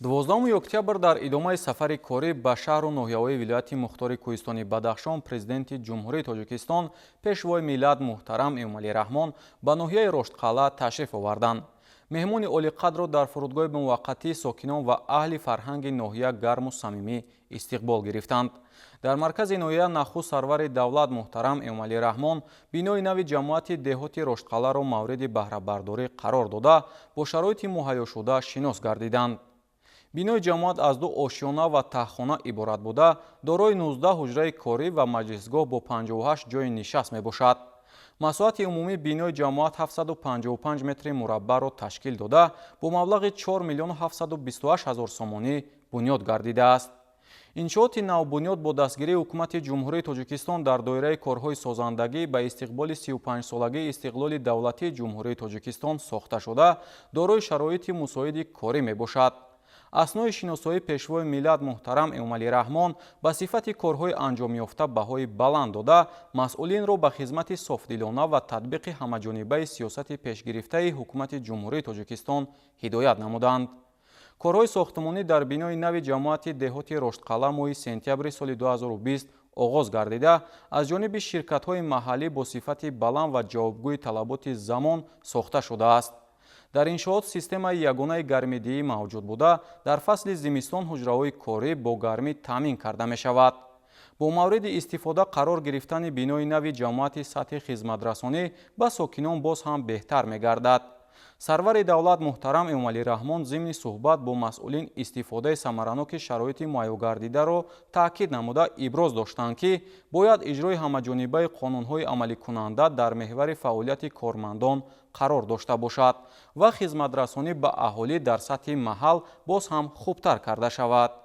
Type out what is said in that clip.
12 октябр дар идомаи сафари корӣ ба шаҳру ноҳияҳои вилояти мухтори кӯҳистони Бадахшон Президенти Ҷумҳурии Тоҷикистон, Пешвои миллат муҳтарам Эмомалӣ Раҳмон ба ноҳияи Роштқалъа ташриф оварданд. Меҳмони олиқадрро дар фурудгоҳи муваққатӣ сокинон ва аҳли фарҳанги ноҳия гарму самимӣ истиқбол гирифтанд. Дар маркази ноҳия нахуст сарвари давлат муҳтарам Эмомалӣ Раҳмон бинои нави ҷамоати деҳоти Роштқалъаро мавриди баҳрабардорӣ қарор дода, бо шароити муҳайёшуда шинос гардиданд. Бинои ҷамоат аз ду ошёна ва таҳхона иборат буда, дорои 19 ҳуҷраи корӣ ва маҷлисгоҳ бо 58 ҷойи нишаст мебошад. Масоҳати умумии бинои ҷамоат 755 метри мураббаъро ташкил дода, бо маблағи 4 миллиону 728 ҳазор сомонӣ бунёд гардидааст. Иншооти навбунёд бо дастгирии Ҳукумати Ҷумҳурии Тоҷикистон дар доираи корҳои созандагӣ ба истиқболи 35-солагии истиқлоли давлатии Ҷумҳурии Тоҷикистон сохта шуда, дорои шароити мусоиди корӣ мебошад. Аснои шиносоӣ Пешвои миллат муҳтарам Эмомалӣ Раҳмон ба сифати корҳои анҷомёфта баҳои баланд дода, масъулинро ба хизмати софдилона ва татбиқи ҳамаҷонибаи сиёсати пешгирифтаи Ҳукумати Ҷумҳурии Тоҷикистон ҳидоят намуданд. Корҳои сохтмонӣ дар бинои нави ҷамоати деҳоти Роштқалъа моҳи сентябри соли 2020 оғоз гардида, аз ҷониби ширкатҳои маҳаллӣ бо сифати баланд ва ҷавобгӯи талаботи замон сохта шудааст. Дар иншоот системаи ягонаи гармидиҳӣ мавҷуд буда, дар фасли зимистон ҳуҷраҳои корӣ бо гармӣ таъмин карда мешавад. Бо мавриди истифода қарор гирифтани бинои нави ҷамоати сатҳи хизматрасонӣ ба сокинон боз ҳам беҳтар мегардад. Сарвари давлат муҳтарам Эмомалӣ Раҳмон зимни суҳбат бо масъулин истифодаи самараноки шароити муҳайёгардидаро таъкид намуда, иброз доштанд, ки бояд иҷрои ҳамаҷонибаи қонунҳои амаликунанда дар меҳвари фаъолияти кормандон қарор дошта бошад ва хизматрасонӣ ба аҳолӣ дар сатҳи маҳал боз ҳам хубтар карда шавад.